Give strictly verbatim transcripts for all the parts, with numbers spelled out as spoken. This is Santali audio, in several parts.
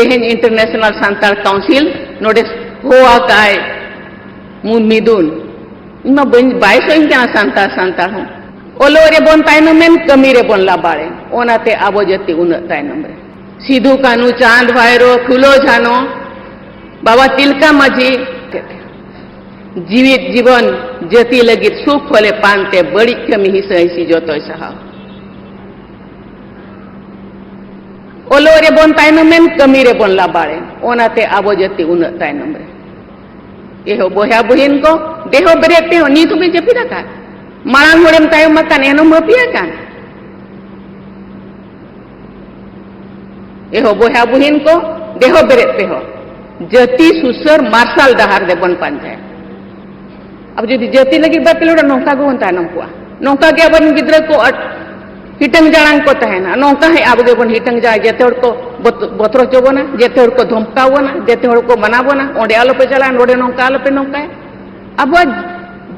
ᱛᱮᱦᱮᱧ ᱤᱱᱴᱟᱨᱱᱮᱥᱱᱟᱞ ᱥᱟᱱᱛᱟᱲ ᱠᱟᱣᱩᱱᱥᱤᱞ ᱱᱚᱰᱮ ᱦᱚᱦᱚ ᱟᱠᱟᱫᱼᱟᱭ ᱢᱩ-, ᱢᱤᱫᱩᱱ᱾ ᱤᱧ ᱢᱟ ᱵᱟᱹᱧ, ᱵᱟᱭ ᱥᱚᱦᱤᱧ ᱠᱟᱱᱟ ᱥᱟᱱᱛᱟᱲ, ᱥᱟᱱᱛᱟᱲ ᱦᱚᱸ᱾ ᱚᱞᱚᱜ ᱨᱮᱵᱚᱱ ᱛᱟᱭᱱᱚᱢᱮᱱ, ᱠᱟᱹᱢᱤ ᱨᱮᱵᱚᱱ ᱞᱟᱵᱟᱲᱮᱱ, ᱚᱱᱟᱛᱮ ᱟᱵᱚ ᱡᱟᱹᱛᱤ ᱩᱱᱟᱹᱜ ᱛᱟᱭᱱᱚᱢ ᱨᱮ᱾ ᱥᱤᱫᱩ, ᱠᱟᱹᱱᱦᱩ, ᱪᱟᱸᱫᱽ, ᱵᱷᱟᱭᱨᱳ, ᱯᱷᱩᱞᱳ, ᱡᱷᱟᱱᱳ, ᱵᱟᱵᱟ ᱛᱤᱞᱠᱟ ᱢᱟᱹᱡᱷᱤ, ᱡᱤᱣᱤᱫ ᱡᱤᱵᱚᱱ ᱡᱟᱹᱛᱤ ᱞᱟᱹᱜᱤᱫ ᱥᱩᱠ ᱦᱚᱞᱮ ᱯᱟᱱᱛᱮ, ᱵᱟᱹᱲᱤᱡ ᱠᱟᱹᱢᱤ ᱦᱤᱥᱟᱹ ᱦᱤᱥᱤ ᱡᱚᱛᱚᱭ ᱥᱟᱦᱟᱣ᱾ ᱚᱞᱚᱜ ᱨᱮᱵᱚᱱ ᱛᱟᱭᱱᱚᱢᱮᱱ, ᱠᱟᱹᱢᱤ ᱨᱮᱵᱚᱱ ᱞᱟᱵᱟᱲᱮᱱ, ᱚᱱᱟᱛᱮ ᱟᱵᱚ ᱡᱟᱹᱛᱤ ᱩᱱᱟᱹᱜ ᱛᱟᱭᱱᱚᱢ ᱨᱮ᱾ ᱮᱦᱚ ᱵᱚᱭᱦᱟ ᱵᱩᱦᱤᱱ ᱠᱚ, ᱫᱮᱦᱚ ᱵᱮᱨᱮᱫ ᱛᱮᱦᱚᱸ ᱱᱤᱛ ᱦᱚᱸᱵᱤᱱ ᱡᱟᱹᱯᱤᱫ ᱟᱠᱟᱫ? ᱢᱟᱲᱟᱝ ᱦᱚᱲᱮᱢ ᱛᱟᱭᱚᱢ ᱟᱠᱟᱱ, ᱮᱱᱦᱚᱸ ᱦᱟᱹᱯᱤ ᱟᱠᱟᱱ? ᱮᱦᱚ ᱵᱚᱭᱦᱟ ᱵᱩᱦᱤᱱ ᱠᱚ, ᱫᱮᱦᱚ ᱵᱮᱨᱮᱫ ᱯᱮᱦᱚ, ᱡᱟᱹᱛᱤ ᱥᱩᱥᱟᱹᱨ ᱢᱟᱨᱥᱟᱞ ᱰᱟᱦᱟᱨ ᱫᱮᱵᱚᱱ ᱯᱟᱸᱡᱟᱭᱟ᱾ ᱟᱵᱚ ᱡᱩᱫᱤ ᱡᱟᱹᱛᱤ ᱞᱟᱹᱜᱤᱫ ᱵᱟᱭ ᱯᱤᱞᱩᱰᱟ, ᱱᱚᱝᱠᱟ ᱜᱮᱵᱚᱱ ᱛᱟᱭᱱᱚᱢ ᱠᱚᱜᱼᱟ᱾ ᱱᱚᱝᱠᱟ ᱜᱮ ᱟᱵᱚᱨᱮᱱ ᱜᱤᱫᱽᱨᱟᱹ ᱠᱚ ᱟᱴ-, ᱦᱤᱴᱟᱹᱝ ᱡᱟᱲᱟᱝ ᱠᱚ ᱛᱟᱦᱮᱱᱟ᱾ ᱱᱚᱝᱠᱟ ᱦᱮᱸ ᱟᱵᱚ ᱜᱮᱵᱚᱱ ᱦᱤᱴᱟᱹᱝ ᱡᱟᱲᱟᱝ, ᱡᱮᱛᱮ ᱦᱚᱲ ᱠᱚ ᱵᱚᱛ-, ᱵᱚᱛᱨᱚ ᱦᱚᱪᱚ ᱵᱚᱱᱟ, ᱡᱮᱛᱮ ᱦᱚᱲ ᱠᱚ ᱫᱷᱚᱢᱠᱟᱣ ᱵᱚᱱᱟ, ᱡᱮᱛᱮ ᱦᱚᱲ ᱠᱚ ᱢᱟᱱᱟ ᱵᱚᱱᱟ, ᱚᱸᱰᱮ ᱟᱞᱚᱯᱮ ᱪᱟᱞᱟᱜᱼᱟ, ᱱᱚᱰᱮ ᱱᱚᱝᱠᱟ ᱟᱞᱚᱯᱮ ᱱᱚᱝᱠᱟᱭᱟ᱾ ᱟᱵᱚᱣᱟᱜ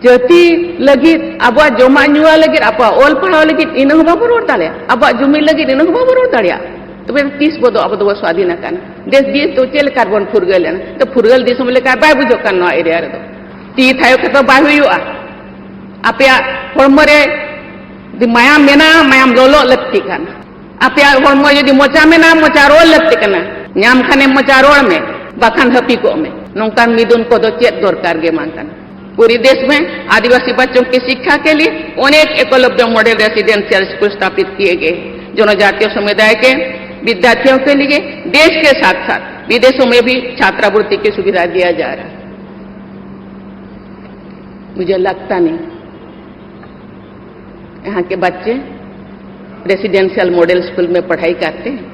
ᱡᱟᱹᱛᱤ ᱞᱟᱹᱜᱤᱫ, ᱟᱵᱚᱣᱟᱜ ᱡᱚᱢᱟᱜ ᱧᱩᱣᱟᱜ ᱞᱟᱹᱜᱤᱫ, ᱟᱵᱚᱣᱟᱜ ᱚᱞ ᱯᱟᱲᱦᱟᱣ ᱞᱟᱹᱜᱤᱫ ᱤᱱᱟᱹ ᱦᱚᱸ ᱵᱟᱵᱚ ᱨᱚᱲ ᱫᱟᱲᱮᱭᱟᱜᱼᱟ, ᱟᱵᱚᱣᱟᱜ ᱡᱩᱢᱤ ᱞᱟᱹᱜᱤᱫ ᱤᱱᱟᱹ ᱦᱚᱸ ᱵᱟᱵᱚ ᱨᱚᱲ ᱫᱟᱲᱮᱭᱟᱜᱼᱟ᱾ ᱛᱚᱵᱮ ᱛᱤᱥ ᱵᱚ ᱫᱚ ᱟᱵᱚ ᱫᱚᱵᱚ ᱥᱣᱟᱫᱷᱤᱱ ᱟᱠᱟᱱᱟ? ᱫᱮᱥ ᱫᱤᱭᱮ ᱛᱚ ᱪᱮᱫ ᱞᱮᱠᱟ ᱵᱚᱱ ᱯᱷᱩᱨᱜᱟᱹᱞ ᱮᱱᱟ? ᱛᱚ ᱯᱷᱩᱨᱜᱟᱹᱞ ᱫᱤᱥᱚᱢ ᱞᱮᱠᱟ ᱵᱟᱭ ᱵᱩᱡᱷᱟᱹᱜ ᱠᱟᱱ ᱱᱚᱣᱟ ᱮᱨᱤᱭᱟ ᱨᱮᱫᱚ᱾ ᱛᱤ ᱛᱷᱟᱭᱚ ᱠᱟᱛᱮ ᱵᱟᱭ ᱦᱩᱭᱩᱜᱼᱟ᱾ ᱟᱯᱮᱭᱟᱜ ᱦᱚᱲᱢᱚ ᱨᱮ ᱡᱩᱫᱤ ᱢᱟᱭᱟᱢ ᱢᱮᱱᱟᱜᱼᱟ, ᱢᱟᱭᱟᱢ ᱞᱚᱞᱚᱜ ᱞᱟᱹᱠᱛᱤ ᱠᱟᱱᱟ᱾ ᱟᱯᱮᱭᱟᱜ ᱦᱚᱲᱢᱚ ᱡᱩᱫᱤ ᱢᱚᱪᱟ ᱢᱮᱱᱟᱜᱼᱟ, ᱢᱚᱪᱟ ᱨᱚᱲ ᱞᱟᱹᱠᱛᱤ ᱠᱟᱱᱟ᱾ ᱧᱟᱢ ᱠᱷᱟᱱᱮᱢ ᱢᱚᱪᱟ ᱨᱚᱲ ᱢᱮ, ᱵᱟᱠᱷᱟᱱ ᱦᱟᱹᱯᱤ ᱠᱚᱜ ᱢᱮ᱾ ᱱᱚᱝᱠᱟᱱ ᱢᱤᱫᱩᱱ ᱠᱚᱫᱚ ᱪᱮᱫ ᱫᱚᱨᱠᱟᱨ ᱜᱮ ᱵᱟᱝ ᱠᱟᱱᱟ᱾ पूरे देश में आदिवासी बच्चों की शिक्षा के लिए अनेक एकलव्य मॉडल रेसिडेंशियल स्कूल स्थापित किए गए। जनजातीय समुदाय के विद्यार्थियों के लिए देश के साथ साथ विदेशों में भी छात्रवृत्ति की सुविधा दिया जा रहा है। मुझे लगता नहीं यहाँ के बच्चे रेसिडेंशियल मॉडल स्कूल में पढ़ाई करते हैं।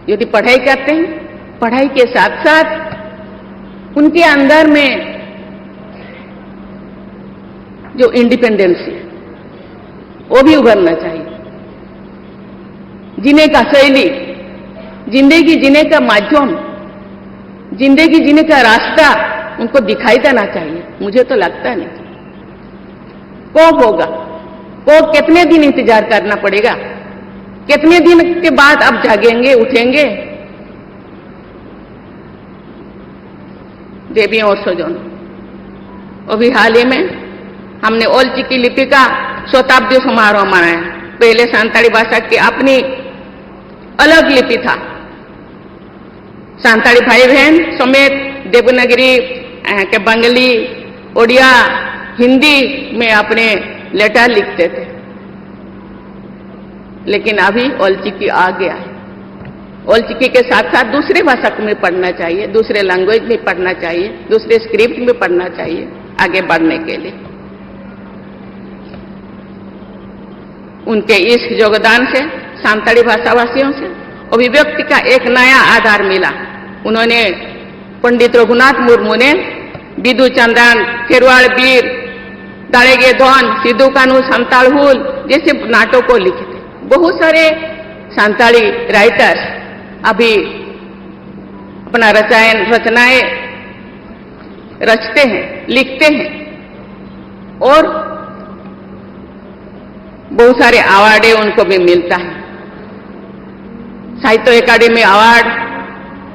यदि पढ़ाई करते हैं, पढ़ाई के साथ साथ उनके अंदर में जो इंडिपेंडेंस है, वो भी उभरना चाहिए। जीने का शैली, जिंदगी जीने का माध्यम, जिंदगी जीने का रास्ता उनको दिखाई देना चाहिए। मुझे तो लगता नहीं। कब होगा? कब, कितने दिन इंतजार करना पड़ेगा? कितने दिन के बाद आप जागेंगे, उठेंगे? देवी और स्वजन, अभी हाल ही में हमने ओल चिकी लिपि का शताब्दी समारोह मनाया। पहले संताली भाषा की अपनी अलग लिपि था। संताली भाई बहन समेत देवनागरी, अ, के बंगाली, ओडिया, हिंदी में अपने लेटर लिखते थे, लेकिन अभी ओल चिकी आ गया है। ओल चिकी के साथ साथ दूसरे भाषा में पढ़ना चाहिए, दूसरे लैंग्वेज में पढ़ना चाहिए, दूसरे स्क्रिप्ट में पढ़ना चाहिए आगे बढ़ने के लिए। उनके इस योगदान से संताली भाषाभाषियों से अभिव्यक्ति का एक नया आधार मिला। उन्होंने, पंडित रघुनाथ मुर्मू ने बिदु चंदन, खेरवाड़ बीर, दाड़ेगे धन, सिद्धू कानू, संताल हुल जैसे नाटकों लिखे थे। बहुत सारे संताली राइटर्स अभी अपना रचायन, रचनाएं रचते हैं, लिखते हैं और बहुत सारे अवार्ड उनको भी मिलता है। साहित्य अकादमी अवार्ड,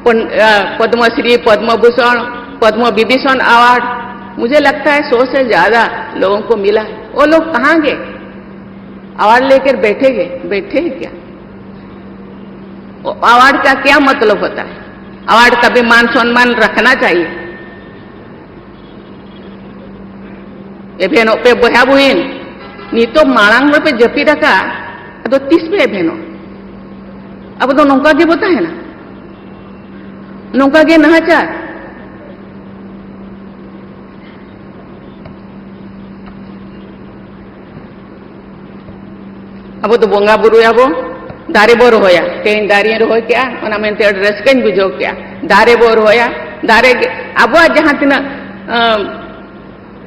पन-, अ, पद्मश्री, पद्म भूषण, पद्म विभूषण अवार्ड, मुझे लगता है सौ से ज्यादा लोगों को मिला है। वो लोग कहाँ गए? अवार्ड लेकर बैठे गए, बैठे हैं क्या? वो अवार्ड का क्या मतलब होता है? अवार्ड का भी मान सम्मान रखना चाहिए। ᱮᱵᱷᱮᱱᱚᱜ ᱯᱮ ᱵᱚᱭᱦᱟ ᱵᱩᱦᱤᱱ, ᱱᱤᱛᱚᱜ ᱢᱟᱲᱟᱝ ᱨᱮᱯᱮ ᱡᱟᱹᱯᱤᱫ ᱟᱠᱟᱫ, ᱟᱫᱚ ᱛᱤᱥ ᱯᱮ ᱮᱵᱷᱮᱱᱚᱜ? ᱟᱵᱚ ᱫᱚ ᱱᱚᱝᱠᱟ ᱜᱮᱵᱚ ᱛᱟᱦᱮᱱᱟ, ᱱᱚᱝᱠᱟ ᱜᱮ ᱱᱟᱦᱟᱪᱟᱨ᱾ ᱟᱵᱚ ᱫᱚ ᱵᱚᱸᱜᱟ ᱵᱩᱨᱩᱭᱟᱵᱚ, ᱫᱟᱨᱮ ᱵᱚ ᱨᱚᱦᱚᱭᱟ᱾ ᱛᱮᱦᱮᱧ ᱫᱟᱨᱮᱧ ᱨᱚᱦᱚᱭ ᱠᱮᱜᱼᱟ, ᱚᱱᱟ ᱢᱮᱱᱛᱮ ᱟᱹᱰᱤ ᱨᱟᱹᱥᱠᱟᱹᱧ ᱵᱩᱡᱷᱟᱹᱣ ᱠᱮᱜᱼᱟ᱾ ᱫᱟᱨᱮ ᱵᱚ ᱨᱚᱦᱚᱭᱟ, ᱫᱟᱨᱮ ᱜᱮ ᱟᱵᱚᱣᱟᱜ ᱡᱟᱦᱟᱸ ᱛᱤᱱᱟᱹᱜ, ᱟᱢ,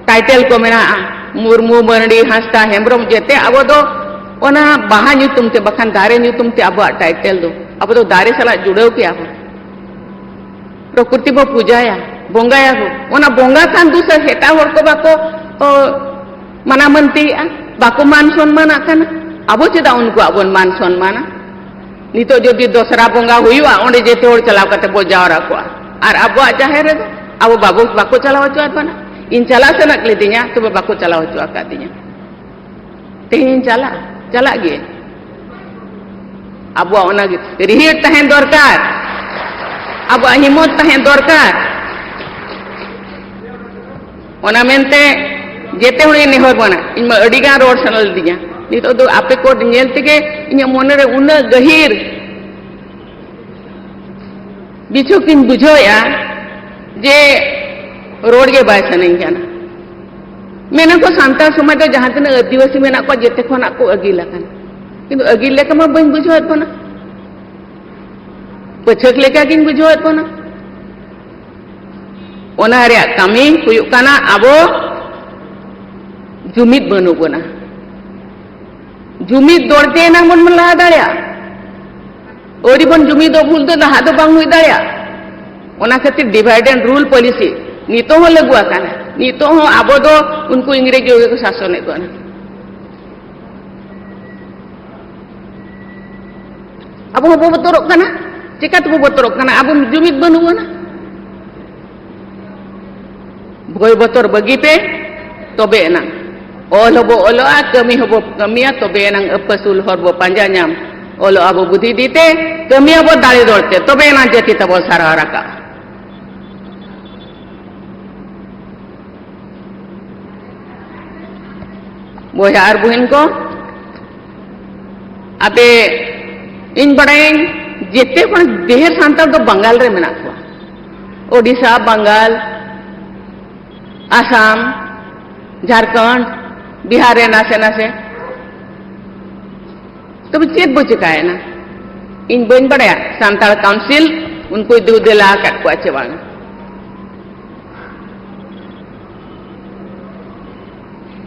ᱴᱟᱭᱴᱮᱞ ᱠᱚ ᱢᱮᱱᱟᱜᱼᱟ, ᱢᱩᱨᱢᱩ, ᱢᱟᱹᱨᱰᱤ, ᱦᱟᱸᱥᱫᱟ, ᱦᱮᱢᱵᱨᱚᱢ, ᱡᱮᱛᱮ ᱟᱵᱚ ᱫᱚ ᱚᱱᱟ ᱵᱟᱦᱟ ᱧᱩᱛᱩᱢ ᱛᱮ, ᱵᱟᱠᱷᱟᱱ ᱫᱟᱨᱮ ᱧᱩᱛᱩᱢ ᱛᱮ ᱟᱵᱚᱣᱟᱜ ᱴᱟᱭᱴᱮᱞ ᱫᱚ, ᱟᱵᱚ ᱫᱚ ᱫᱟᱨᱮ ᱥᱟᱞᱟᱜ ᱡᱩᱲᱟᱹᱣ ᱠᱮᱜᱼᱟ ᱵᱚ᱾ ᱯᱨᱚᱠᱨᱤᱛᱤ ᱵᱚ ᱯᱩᱡᱟᱭᱟ, ᱵᱚᱸᱜᱟᱭᱟᱵᱚ᱾ ᱚᱱᱟ ᱵᱚᱸᱜᱟ ᱠᱷᱟᱱ ᱫᱩᱥᱟᱹ ᱮᱴᱟᱜ ᱦᱚᱲ ᱠᱚ ᱵᱟᱠᱚ, ᱚ, ᱢᱟᱱᱟ ᱢᱟᱹᱱᱛᱤᱭᱮᱜᱼᱟ, ᱵᱟᱠᱚ ᱢᱟᱱ ᱥᱚᱱᱢᱟᱱᱟᱜ ᱠᱟᱱᱟ᱾ ᱟᱵᱚ ᱪᱮᱫᱟᱜ ᱩᱱᱠᱩᱣᱟᱜ ᱵᱚᱱ ᱢᱟᱱ ᱥᱚᱱᱢᱟᱱᱟ? ᱱᱤᱛᱚᱜ ᱡᱩᱫᱤ ᱫᱚᱥᱨᱟ ᱵᱚᱸᱜᱟ ᱦᱩᱭᱩᱜᱼᱟ, ᱚᱸᱰᱮ ᱡᱮᱛᱮ ᱦᱚᱲ ᱪᱟᱞᱟᱣ ᱠᱟᱛᱮ ᱵᱚ ᱡᱟᱣᱨᱟ ᱠᱚᱜᱼᱟ, ᱟᱨ ᱟᱵᱚᱣᱟᱜ ᱡᱟᱦᱮᱨ ᱨᱮᱫᱚ ᱟᱵᱚ ᱵᱟᱵᱚ, ᱵᱟᱠᱚ ᱪᱟᱞᱟᱣ ᱦᱚᱪᱚᱣᱟᱫ ᱵᱚᱱᱟ᱾ ᱤᱧ ᱪᱟᱞᱟᱜ ᱥᱟᱱᱟ ᱞᱤᱫᱤᱧᱟ, ᱛᱚᱵᱮ ᱵᱟᱠᱚ ᱪᱟᱞᱟᱣ ᱦᱚᱪᱚ ᱟᱠᱟᱫᱤᱧᱟ᱾ ᱛᱮᱦᱮᱧ ᱪᱟᱞᱟᱜ, ᱪᱟᱞᱟᱜ ᱜᱮ᱾ ᱟᱵᱚᱣᱟᱜ ᱚᱱᱟ ᱜᱮ ᱨᱤᱦᱤᱲ ᱛᱟᱦᱮᱸ ᱫᱚᱨᱠᱟᱨ, ᱟᱵᱚᱣᱟᱜ ᱦᱤᱢᱢᱚᱛ ᱛᱟᱦᱮᱸ ᱫᱚᱨᱠᱟᱨ᱾ ᱚᱱᱟ ᱢᱮᱱᱛᱮ ᱡᱮᱛᱮ ᱦᱚᱲᱤᱧ ᱱᱮᱦᱚᱨ ᱵᱚᱱᱟ, ᱤᱧ ᱢᱟ ᱟᱹᱰᱤ ᱜᱟᱱ ᱨᱚᱲ ᱥᱟᱱᱟ ᱞᱤᱫᱤᱧᱟ᱾ ᱱᱤᱛᱚᱜ ᱫᱚ ᱟᱯᱮ ᱠᱚ ᱧᱮᱞ ᱛᱮᱜᱮ ᱤᱧᱟᱹᱜ ᱢᱚᱱᱮᱨᱮ ᱩᱱᱟᱹᱜ ᱜᱟᱹᱦᱤᱨ ᱵᱤᱪᱷᱳᱠ ᱤᱧ ᱵᱩᱡᱷᱟᱹᱣᱮᱫᱼᱟ ᱡᱮ ᱨᱚᱲ ᱜᱮ ᱵᱟᱭ ᱥᱟᱱᱟᱧ ᱠᱟᱱᱟ᱾ ᱢᱮᱱᱟ ᱠᱚ ᱥᱟᱱᱛᱟᱲ ᱥᱚᱢᱟᱡᱽ ᱫᱚ ᱡᱟᱦᱟᱸ ᱛᱤᱱᱟᱹᱜ ᱟᱹᱫᱤᱵᱟᱹᱥᱤ ᱢᱮᱱᱟᱜ ᱠᱚᱣᱟ ᱡᱮᱛᱮ ᱠᱷᱚᱱᱟᱜ ᱠᱚ ᱟᱹᱜᱤᱞ ᱟᱠᱟᱱᱟ, ᱠᱤᱱᱛᱩ ᱟᱹᱜᱤᱞ ᱞᱮᱠᱟ ᱢᱟ ᱵᱟᱹᱧ ᱵᱩᱡᱷᱟᱹᱣᱮᱫ ᱵᱚᱱᱟ, ᱯᱟᱹᱪᱷᱟᱹᱠ ᱞᱮᱠᱟ ᱜᱤᱧ ᱵᱩᱡᱷᱟᱹᱣᱮᱫ ᱵᱚᱱᱟ᱾ ᱚᱱᱟ ᱨᱮᱭᱟᱜ ᱠᱟᱹᱢᱤ ᱦᱩᱭᱩᱜ ᱠᱟᱱᱟ ᱟᱵᱚ ᱡᱩᱢᱤᱫ ᱵᱟᱹᱱᱩᱜ ᱵᱚᱱᱟ᱾ ᱡᱩᱢᱤᱫ ᱫᱚᱲᱛᱮ ᱮᱱᱟᱝ ᱵᱚᱱ ᱞᱟᱦᱟ ᱫᱟᱲᱮᱭᱟᱜᱼᱟ᱾ ᱟᱹᱣᱨᱤ ᱵᱚᱱ ᱡᱩᱢᱤᱫᱚᱜ ᱵᱷᱳᱨ ᱫᱚ ᱞᱟᱦᱟ ᱫᱚ ᱵᱟᱝ ᱦᱩᱭ ᱫᱟᱲᱮᱭᱟᱜᱼᱟ᱾ ᱚᱱᱟ ᱠᱷᱟᱹᱛᱤᱨ divide and rule policy ᱱᱤᱛᱚᱜ ᱦᱚᱸ ᱞᱟᱹᱜᱩ ᱟᱠᱟᱱᱟ, ᱱᱤᱛᱚᱜ ᱦᱚᱸ ᱟᱵᱚ ᱫᱚ ᱩᱱᱠᱩ ᱤᱝᱨᱮᱡᱽ ᱜᱮᱠᱚ ᱥᱟᱥᱚᱱᱮᱫ ᱵᱚᱱᱟ᱾ ᱟᱵᱚ ᱦᱚᱸᱵᱚ ᱵᱚᱛᱚᱨᱚᱜ ᱠᱟᱱᱟ᱾ ᱪᱮᱠᱟ ᱛᱮᱵᱚ ᱵᱚᱛᱚᱨᱚᱜ ᱠᱟᱱᱟ? ᱟᱵᱚ ᱡᱩᱢᱤᱫ ᱵᱟᱹᱱᱩᱜ ᱵᱚᱱᱟ᱾ ᱵᱷᱚᱭ ᱵᱚᱛᱚᱨ ᱵᱟᱹᱜᱤ ᱯᱮ, ᱛᱚᱵᱮ ᱮᱱᱟᱝ ᱚᱞ ᱦᱚᱸᱵᱚ ᱚᱞᱚᱜᱼᱟ, ᱠᱟᱹᱢᱤ ᱦᱚᱸᱵᱚ ᱠᱟᱹᱢᱤᱭᱟ, ᱛᱚᱵᱮ ᱮᱱᱟᱝ ᱟᱹᱯᱟᱹᱥᱩᱞ ᱦᱚᱨ ᱵᱚ ᱯᱟᱸᱡᱟ ᱧᱟᱢ᱾ ᱚᱞᱚᱜ ᱟᱵᱚ ᱵᱩᱫᱷᱤ ᱫᱤᱛᱮ, ᱠᱟᱹᱢᱤ ᱟᱵᱚ ᱫᱟᱲᱮ ᱫᱚᱲᱛᱮ, ᱛᱚᱵᱮ ᱮᱱᱟᱝ ᱡᱟᱹᱛᱤ ᱛᱟᱵᱚ ᱥᱟᱨᱦᱟᱣ ᱨᱟᱠᱟᱵ᱾ ᱵᱚᱭᱦᱟ ᱟᱨ ᱵᱩᱦᱤᱱ ᱠᱚ, ᱟᱯᱮ, ᱤᱧ ᱵᱟᱲᱟᱭᱟᱹᱧ ᱡᱮᱛᱮ ᱠᱷᱚᱱ ᱰᱷᱮᱨ ᱥᱟᱱᱛᱟᱲ ᱫᱚ ᱵᱟᱝᱜᱟᱞ ᱨᱮ ᱢᱮᱱᱟᱜ ᱠᱚᱣᱟ᱾ ᱳᱰᱤᱥᱟ, ᱵᱟᱝᱜᱟᱞ, ᱟᱥᱟᱢ, ᱡᱷᱟᱲᱠᱷᱚᱸᱰ, ᱵᱤᱦᱟᱨ ᱨᱮ ᱱᱟᱥᱮ ᱱᱟᱥᱮ᱾ ᱛᱚᱵᱮ ᱪᱮᱫ ᱵᱚ ᱪᱮᱠᱟᱭᱮᱱᱟ? ᱤᱧ ᱵᱟᱹᱧ ᱵᱟᱲᱟᱭᱟ ᱥᱟᱱᱛᱟᱲ ᱠᱟᱣᱩᱱᱥᱤᱞ ᱩᱱᱠᱩᱭ ᱫᱩ ᱫᱮᱞᱟ ᱟᱠᱟᱫ ᱠᱚᱣᱟ ᱪᱮ ᱵᱟᱝ᱾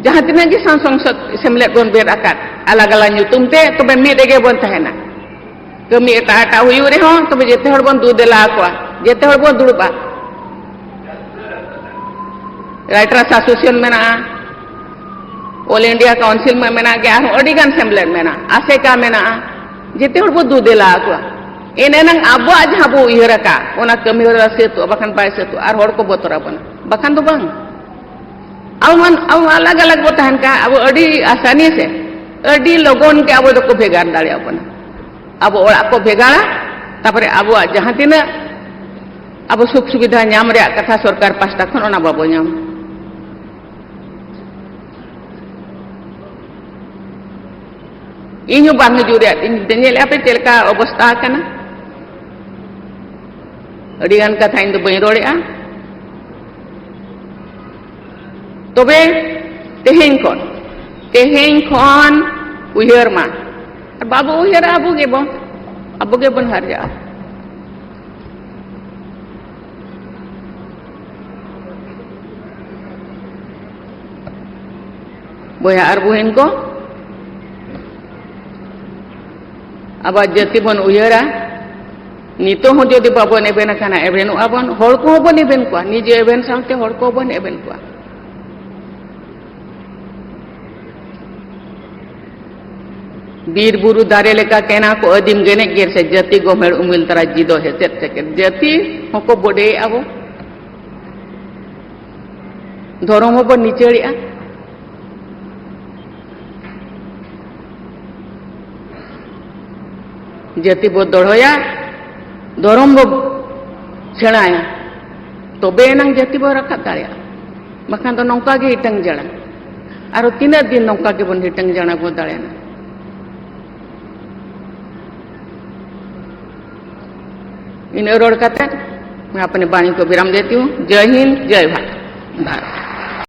ᱡᱟᱦᱟᱸ ᱛᱤᱱᱟᱹᱜ ᱜᱮ ᱥᱚᱝ-, ᱥᱚᱝᱥᱚᱫ ᱥᱮᱢᱞᱮᱫ ᱵᱚᱱ ᱵᱮᱨ ᱟᱠᱟᱫ, ᱟᱞᱟᱜᱽ ᱟᱞᱟᱜᱽ ᱧᱩᱛᱩᱢ ᱛᱮ, ᱛᱚᱵᱮ ᱢᱤᱫ ᱨᱮᱜᱮ ᱵᱚᱱ ᱛᱟᱦᱮᱱᱟ᱾ ᱠᱟᱹᱢᱤ ᱮᱴᱟᱜ ᱮᱴᱟᱜ ᱦᱩᱭᱩᱜ ᱨᱮᱦᱚᱸ, ᱛᱚᱵᱮ ᱡᱮᱛᱮ ᱦᱚᱲ ᱵᱚᱱ ᱫᱩ ᱫᱮᱞᱟ ᱟᱠᱚᱣᱟ, ᱡᱮᱛᱮ ᱦᱚᱲ ᱵᱚᱱ ᱫᱩᱲᱩᱵᱼᱟ᱾ Writers Association ᱢᱮᱱᱟᱜᱼᱟ, All India Council ᱢᱟ ᱢᱮᱱᱟᱜ ᱜᱮ, ᱟᱨᱦᱚᱸ ᱟᱹᱰᱤ ᱜᱟᱱ ᱥᱮᱢᱞᱮᱫ ᱢᱮᱱᱟᱜᱼᱟ, ᱟᱥᱮᱠᱟ ᱢᱮᱱᱟᱜᱼᱟ᱾ ᱡᱮᱛᱮ ᱦᱚᱲ ᱵᱚ ᱫᱩ ᱫᱮᱞᱟ ᱟᱠᱚᱣᱟ᱾ ᱮᱱ ᱮᱱᱟᱝ ᱟᱵᱚᱣᱟᱜ ᱡᱟᱦᱟᱸ ᱵᱚ ᱩᱭᱦᱟᱹᱨ ᱟᱠᱟᱫ, ᱚᱱᱟ ᱠᱟᱹᱢᱤ ᱦᱚᱨᱟ ᱥᱟᱹᱛᱚᱜᱼᱟ, ᱵᱟᱠᱷᱟᱱ ᱵᱟᱭ ᱥᱟᱹᱛᱚᱜᱼᱟ᱾ ᱟᱨ ᱦᱚᱲ ᱠᱚ ᱵᱚᱛᱚᱨ ᱟᱵᱚᱱᱟ, ᱵᱟᱠᱷᱟᱱ ᱫᱚ ᱵᱟᱝ᱾ ᱟᱵᱚ ᱢᱟᱱ-, ᱟᱵᱚ ᱟᱞᱟᱜᱽ ᱟᱞᱟᱜᱽ ᱵᱚ ᱛᱟᱦᱮᱱ ᱠᱷᱟᱱ, ᱟᱵᱚ ᱟᱹᱰᱤ ᱟᱥᱟᱱᱤ ᱥᱮ, ᱟᱹᱰᱤ ᱞᱚᱜᱚᱱ ᱜᱮ ᱟᱵᱚ ᱫᱚᱠᱚ ᱵᱷᱮᱜᱟᱨ ᱫᱟᱲᱮᱭᱟᱵᱚᱱᱟ᱾ ᱟᱵᱚ ᱚᱲᱟᱜ ᱠᱚ ᱵᱷᱮᱜᱟᱨᱟ, ᱛᱟᱯᱚᱨᱮ ᱟᱵᱚᱣᱟᱜ ᱡᱟᱦᱟᱸ ᱛᱤᱱᱟᱹᱜ ᱟᱵᱚ ᱥᱩᱠ ᱥᱩᱵᱤᱫᱷᱟ ᱧᱟᱢ ᱨᱮᱭᱟᱜ ᱠᱟᱛᱷᱟ ᱥᱚᱨᱠᱟᱨ ᱯᱟᱥᱴᱟ ᱠᱷᱚᱱ, ᱚᱱᱟ ᱵᱟᱵᱚ ᱧᱟᱢᱟ᱾ ᱤᱧ ᱦᱚᱸ ᱵᱟᱝ ᱦᱤᱡᱩᱜ ᱨᱮᱭᱟᱜ ᱤᱧ ᱧᱮᱞᱮᱫᱼᱟ ᱯᱮ ᱪᱮᱫ ᱞᱮᱠᱟ ᱚᱵᱚᱥᱛᱟ ᱟᱠᱟᱱᱟ᱾ ᱟᱹᱰᱤ ᱜᱟᱱ ᱠᱟᱛᱷᱟ ᱤᱧ ᱫᱚ ᱵᱟᱹᱧ ᱨᱚᱲᱮᱫᱼᱟ᱾ ᱛᱚᱵᱮ ᱛᱮᱦᱮᱧ ᱠᱷᱚᱱ, ᱛᱮᱦᱮᱧ ᱠᱷᱚᱱ ᱩᱭᱦᱟᱹᱨ ᱢᱟ᱾ ᱟᱨ ᱵᱟᱵᱚ ᱩᱭᱦᱟᱹᱨᱟ, ᱟᱵᱚ ᱜᱮᱵᱚᱱ, ᱟᱵᱚ ᱜᱮᱵᱚᱱ ᱦᱟᱨᱡᱟᱜᱼᱟ᱾ ᱵᱚᱭᱦᱟ ᱟᱨ ᱵᱩᱦᱤᱱ ᱠᱚ, ᱟᱵᱚᱣᱟᱜ ᱡᱟᱹᱛᱤ ᱵᱚᱱ ᱩᱭᱦᱟᱹᱨᱟ᱾ ᱱᱤᱛᱚᱜ ᱦᱚᱸ ᱡᱩᱫᱤ ᱵᱟᱵᱚᱱ ᱮᱵᱷᱮᱱ ᱟᱠᱟᱱᱟ, ᱮᱵᱷᱮᱱᱚᱜᱼᱟ ᱵᱚᱱ, ᱦᱚᱲ ᱠᱚᱦᱚᱸ ᱵᱚᱱ ᱮᱵᱷᱮᱱ ᱠᱚᱣᱟ, ᱱᱤᱡᱮ ᱮᱵᱷᱮᱱ ᱥᱟᱶᱛᱮ ᱦᱚᱲ ᱠᱚᱦᱚᱸ ᱵᱚᱱ ᱮᱵᱷᱮᱱ ᱠᱚᱣᱟ᱾ ᱵᱤᱨ ᱵᱩᱨᱩ ᱫᱟᱨᱮ ᱞᱮᱠᱟ ᱠᱮᱱᱟ ᱠᱚ ᱟᱹᱫᱤᱢ ᱜᱮᱱᱮᱡ ᱜᱮᱨ ᱥᱮ ᱡᱟᱹᱛᱤ ᱜᱚᱢᱮᱲ ᱩᱢᱤᱞ ᱛᱟᱨᱟ ᱡᱤᱫᱚ ᱦᱮᱥᱮᱫ ᱥᱮᱠᱮᱫ᱾ ᱡᱟᱹᱛᱤ ᱦᱚᱸᱠᱚ ᱵᱚᱰᱮᱭᱮᱫᱼᱟ ᱵᱚ, ᱫᱷᱚᱨᱚᱢ ᱦᱚᱸᱵᱚ ᱱᱤᱪᱟᱹᱲᱮᱜᱼᱟ᱾ ᱡᱟᱹᱛᱤ ᱵᱚ ᱫᱚᱲᱦᱚᱭᱟ, ᱫᱷᱚᱨᱚᱢ ᱵᱚ ᱥᱮᱬᱟᱭᱟ, ᱛᱚᱵᱮ ᱮᱱᱟᱝ ᱡᱟᱹᱛᱤ ᱵᱚ ᱨᱟᱠᱟᱵ ᱫᱟᱲᱮᱭᱟᱜᱼᱟ᱾ ᱵᱟᱠᱷᱟᱱ ᱫᱚ ᱱᱚᱝᱠᱟ ᱜᱮ ᱦᱤᱴᱟᱹᱝ ᱡᱟᱲᱟ᱾ ᱟᱨᱚ ᱛᱤᱱᱟᱹᱜ ᱫᱤᱱ ᱱᱚᱝᱠᱟ ᱜᱮᱵᱚᱱ ᱦᱤᱴᱟᱹᱝ ᱡᱟᱲᱟ ᱵᱚ ᱫᱟᱲᱮᱭᱟᱜᱼᱟ? ᱤᱱᱟᱹ ᱨᱚᱲ ᱠᱟᱛᱮ ᱢᱟ ᱟᱯᱱᱮ ᱵᱟᱬᱤ ᱠᱚ ᱵᱤᱨᱟᱢ ᱫᱮᱛᱤ ᱦᱩᱸ᱾ ᱡᱟᱭ ᱦᱤᱱᱫ, ᱡᱟᱭ ᱵᱷᱟᱨᱚᱛ᱾